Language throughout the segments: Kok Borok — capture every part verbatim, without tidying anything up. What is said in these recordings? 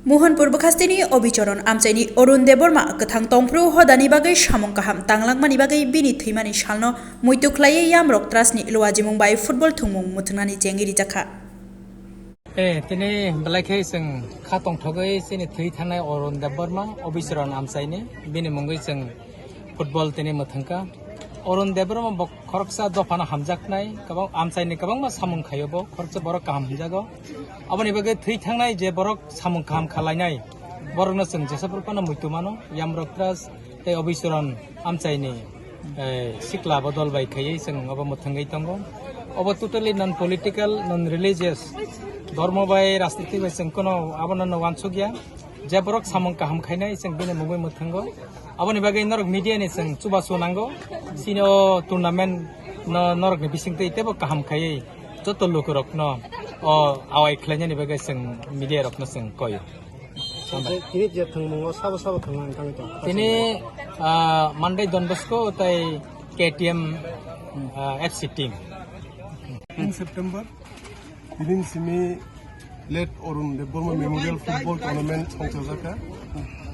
Mohanpur bwkhasteni Obicharan amchaini Arun Debbarma kwthang tongphuru hodani bagwi samung kaham tanglangmani bagwi bini thwimani salno muitu khlaiwi Yamrok Trust ni luajimung bai football thwngmung mwthwngnani chengwi rijakha. Eh, tini belai khe chwng kha tongthogwi chini thwi thangnai Arun Debbarma, Obicharan amchaini, bini mungwi chwng football tini mwthangkha. Arun Debbarma bo khoroksa dophano hamjaknai, kwbang amchaini kwbangma samung khaio bo, khoroksa borok kaham hwnjago. Aboni bagwi thwi thangnai je borok samung kaham khalainai, borokno chwng jesa phuru phano muitu mano, Yamrok Trust tei Obicharan amchaini, eh, sikla bodol bai khaiwi chwng obo mwthangwi tongo. Obo totally non political, non religious, dhormo bai rajniti bai chwng kono abono no wansukya. Je borok samung kaham khainai chwng bini mungwi mwthango. Aboni bagwi norok media ni chwng chubachu nango. Chini o tournament no norokni bisingtwi teibo kaham khaiwi joto lukurokno o awai khlainani bagwi chwng media rokno chwng koyo. Tini je thwngmungo sabo sabo thwngmani thangwi tong. Tini, ah, Monday Don Bosco tei K T M, ah, F C team. In September, tini simi late Arun Debbarma Memorial Football Tournament songchajakha.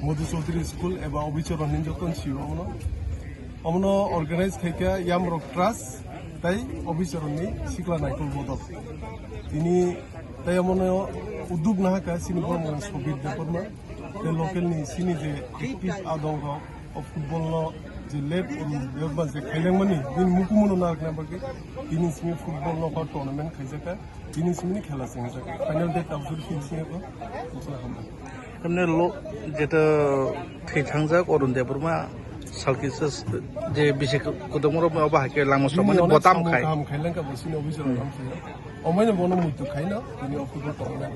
Madhu Chaudhary School eba Obicharan hinwi joto sio abono. Abono organize khaikha Yamrok Trust tei Obicharan ni sikla naikol bodol. Tini tei abono uddog nahakha chini borok mung Sobir Debbarma. Tei local ni chini je active adong rok o football no je late Arun Debbarma je khailangmani bini mukumuno narwkna bagwi tini simi football no tournament khaijakha. Tini simi ni khela chengjakha. Final date tabuk suri sini ko. Hambai. Emne lo, jeta thwi thangjak Arun Debbarma salkisa je bisi kudumoro obo haikhe langma somani botam khai. Kaham khailangkha bo sini officer lam khai. Omaino bono muitu khaino tini officer tongna.